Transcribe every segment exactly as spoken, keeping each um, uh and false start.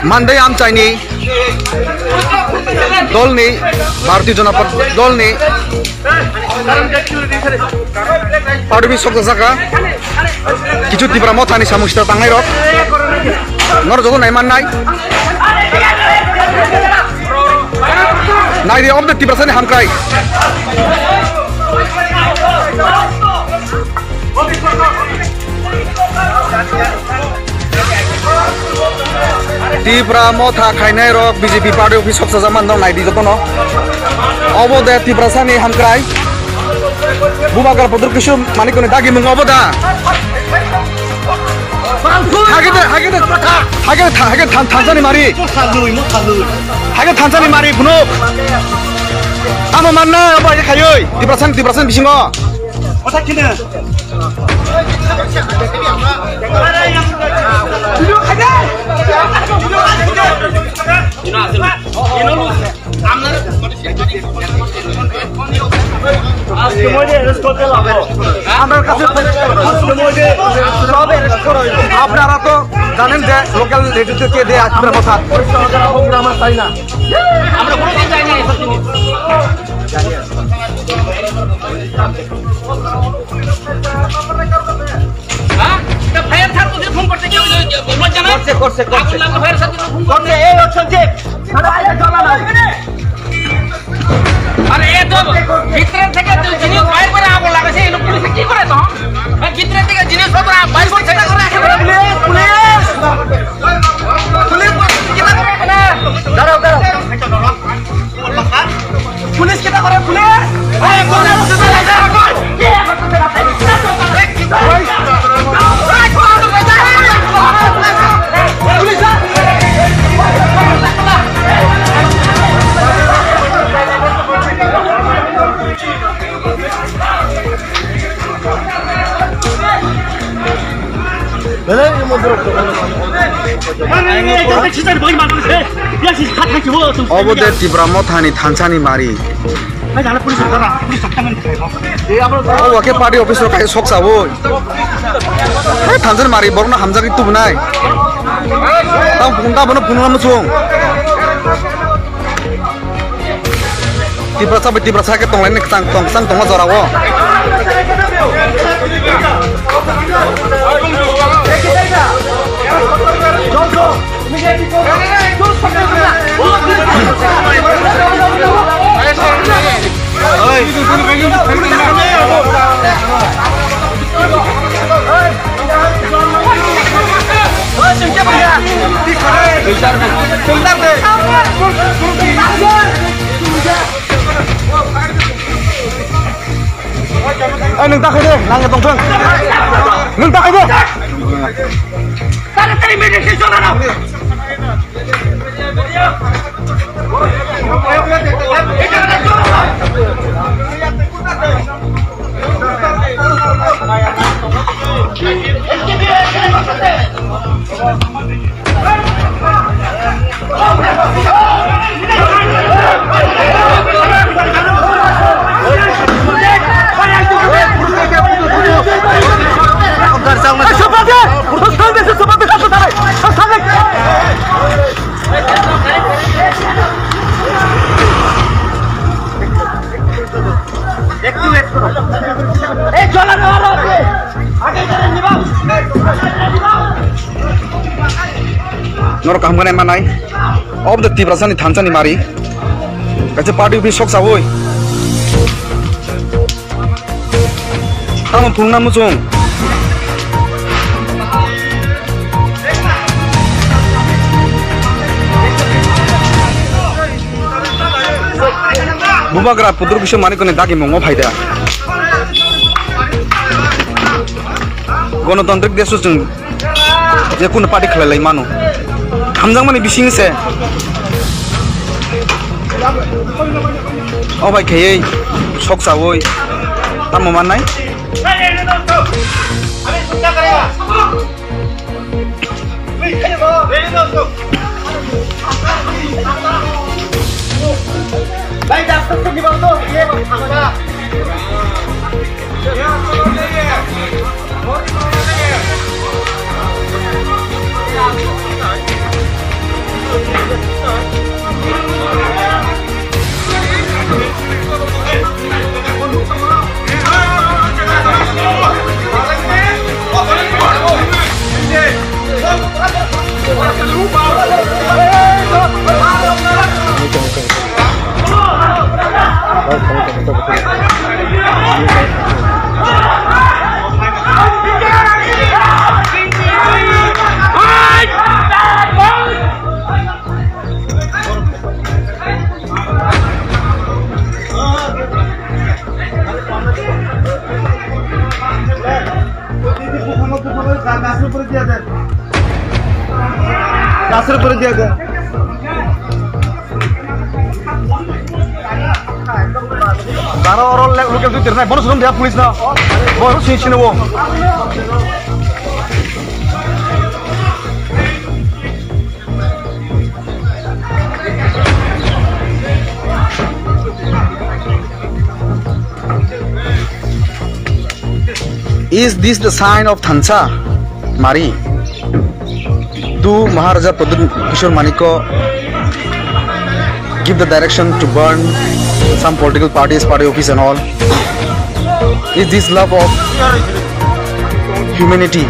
Mandai Amchaini dolni, Bharatiya Janata Party dolni party office sokjak saka. Kichu Tipra Mothani samung sita tangnai rok. Nor joto nai mannai. Nai di om de Tiprasani hamkrai. Tipra Motha khainai rok B J P party office soksa jaman dong nai di jotono. Obo de Tiprasani hamkrai. Bubagra Prodhyot Kishore Manikni dagimung obo da. Hage de, hage de, hage de, hage than-, thansani mari. Hage thansani mari, phunuk. Tamo manna, obo aja khayoi. Tiprasani, Tiprasani bisingo. আজকে মধ্যে অ্যারেস্ট করতে লাগবো। আমার কাছে আজকে মধ্যে সব অ্যারেস্ট করা হইবে। আপনারা তো জানেন যে লোকাল রেডিওতে কে দিয়ে আসবে কথা। আমরা কোনো দিন যাই না এসব জিনিস। হ্যাঁ? এটা ফায়ার সার্ভিসে ফোন করতে কেউ লজ্জা নাই? করছে, করছে, করছে। আগুন লাগলে ফায়ার সার্ভিসে ফোন করতে। করছে, এই হচ্ছে যে আরে এ তো ভিতরে থেকে তো জিনিস বাইর করে আগুন লাগাইছে, এই লোক পুলিশে কি করে তখন? আর ভিতরে থেকে জিনিসপত্র বাইর করছে। পুলিশ, পুলিশ, পুলিশ, দাঁড়াও, দাঁড়াও। পুলিশ কিতা করে police? Obo de Tipra Mothani thansani mari. Obo khe party office rok khe sok chawi. Hai thansani mari borokno hamjagwi tubunai. Tamo phunukna bono phunukna muchung. Tiprasa bai Tiprasa khe tonglaini kwchang tong, kwchang tongma jorao. Eh, nwng ta khai de, nang tong thung. Nwng ta khai de. Norok kaham khe nai manai. Obo de Tiprasani thansani mari. Kaisa party office sok chawi. Tamo phunukna muchung. Bubagra Prodhyot Kishore Manikni dagimung o phaida. Gonotantrik desh o chwng je kunu party khlai lai mano. Hamjakmani bising se. O bai khaiwi sok chawi tamo mannai. Bhai, dasta se nibaw to, ye, hamsa. Gasir puri dia de. Daro oro le, local tu tirnai, bono sum dia police na. Bono sini sini wo. Is this the sign of Thansa Mari? Do Maharaja Pradyut Kishore Manikya give the direction to burn some political parties, party office and all? Is this love of humanity?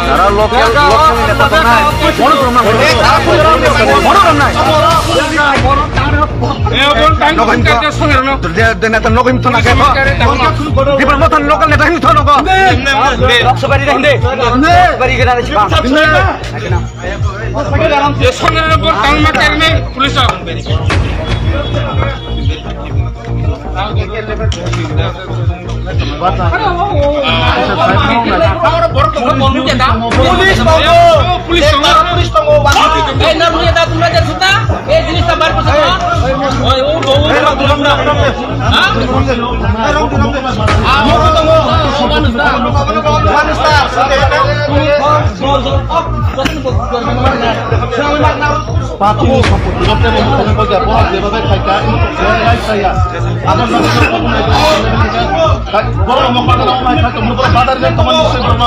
Nara local, local neta tongnai. Bono romnai. Bono romnai. Nogim to. De, de neta nogim to nake to. Dibra motan local neta him to nogo. Lok Sabha ni dai. Lok Sabha ni dai. Ye songre bo tangma kerne police rok. Police tongo. Police tongo. Police tongo. Ei, na ruya da tumra de suta. Ei, jinis ta bar ko sa. Oi, o, o, o. Ha? Party ni sompoti rok tebo mukha ni bagwi abo jebabe khaika, abo no borok mokol rok mai khaika, borok badar ni tongmani se borok.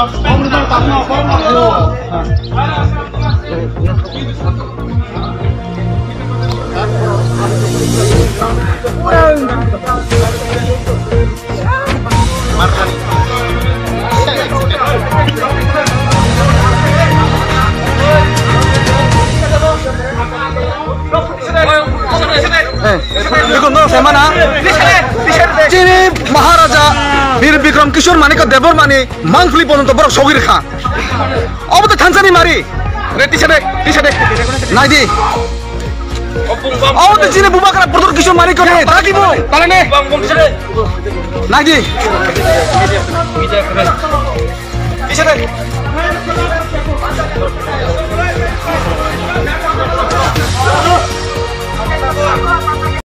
Eh, iko no semana. Chini Maharaja Bir Bikram Kishore Manikya Debbarma ni mangpili porjonto borok sogwi rwkha. Obo to thansa ni mari. Re, tisa de, tisa de. Nai di. Obo to chini Bubagra Pradyut Kishore Manikya ni. Dagi bo. Nai di. Tisa de.